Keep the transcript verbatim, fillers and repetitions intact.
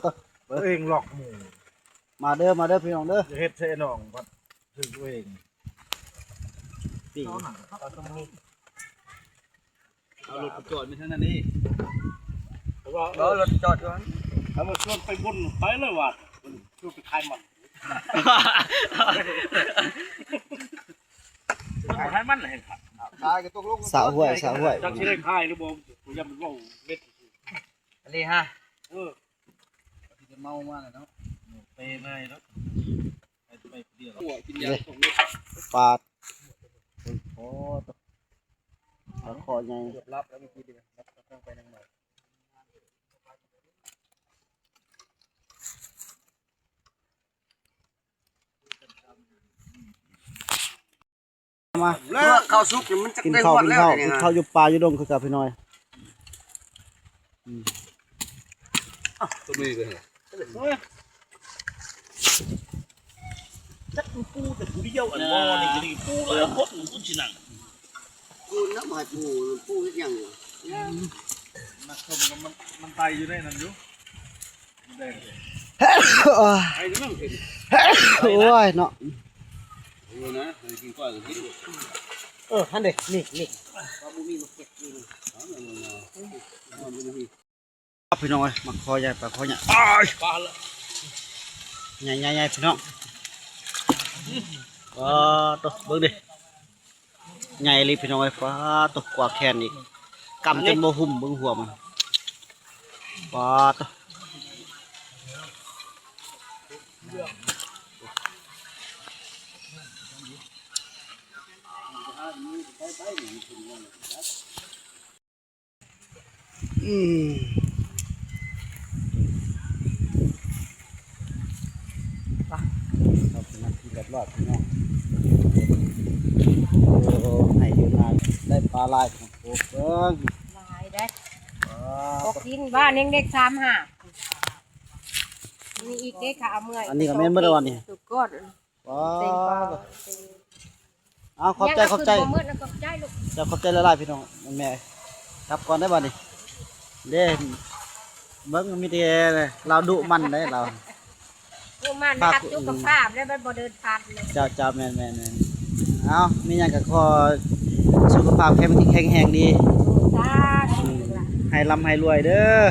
ตัวเองหลอกหมู่ มาเด้อ มาเด้อพี่น้องเด้อ อย่าเฮ็ดใส่น้องบัดถือตัวเอง ปีก เอารถไปจอดไม่เท่านั้นนี่ แล้วก็ เอารถจอดก่อน แล้วมาชวนไปบุญไปเลยว่ะ ชวนไปขายมัน ขายมันเลยครับ ขายก็ตกลง สาวห้วย สาวห้วย จักสิได้ขายหรือบ่ กูยังบ่เว้าเม็ด อันนี้ฮะ เออ ที่จะเมามาแล้วเนาะ เปย์มาแล้ว ไป ไปคนเดียว หัวกินยาสองเม็ด ปาด โอ้ ปลาคอใหญ่ เกือบรับแล้วเมื่อกี้ดีนะ รับตั้งไปนั่งมา มา เลิกข้าวสุกเนี่ยมันจะ กิน ได้ ข้าว หมด กิน แล้ว ข้าว เนี่ย กิน ฮะ ข้าวอยู่ป่าอยู่ดงคือกับพี่น้อย อืม ตัวนี้ก็เนี่ย จักกูปูแต่กูเดียวอันบ่นี่ก็ดีปูหลายคนกูสินั่ง กูน้ำหายปูปูเฮ็ดหยังอยู่ นักชมก็มัน มันไตอยู่ในนั้นอยู่ แดง ไอ้นั่นเห็น โอ้ยเนาะ อยู่นะ ให้กินก้อยก็กิน เออ หั่นเด้ นี่ นี่ ว่าบ่มีมาเก็บนี่ เอาหน่อยหนึ่งเอา เอาหน่อยหนึ่ง ครับพี่น้องเอ้ย มาคอใหญ่ปลาคอใหญ่ อ้าย ปลาละ ใหญ่ใหญ่ใหญ่พี่น้อง ว้า ตัวเบิ่งดิ ใหญ่เลยพี่น้องเอ้ย ว้า ตัวกว่าแขนอีก กำจนบ่หุ่มเบิ่งหัวมัน ว้า ตัว อืม ไป ครับ มากินรอบๆพี่น้อง โอ้โห ให้อยู่นาน ได้ปลาหลายครับ โอ้เบิ่ง หลายเด้ ว้า หกชิ้น บ้านเองเด็กสามห้า มีอีกเด้ค่ะ เอาเมื่อย อันนี้ก็แม่นเบิดแล้วนี่ สุกก้อน ว้า เต็มปลา เอา ขอบใจ ขอบใจ ยังเอาขึ้นบ่หมดนะ ขอบใจลูก เจ้า ขอบใจหลายๆพี่น้อง แม่ ครับก่อนได้บ่นี่ เด้ เบิ่งมีแต่ลาวดุมันได้ลาว ดุมัน พา รักสุขภาพแล้วมันบ่เดินผ่านเลย เจ้า เจ้า แม่นๆๆ เอา มีหยังก็ขอสุขภาพแข็ง แข็งแรงดี สาธุ อืม ให้ร่ำให้รวยเด้อ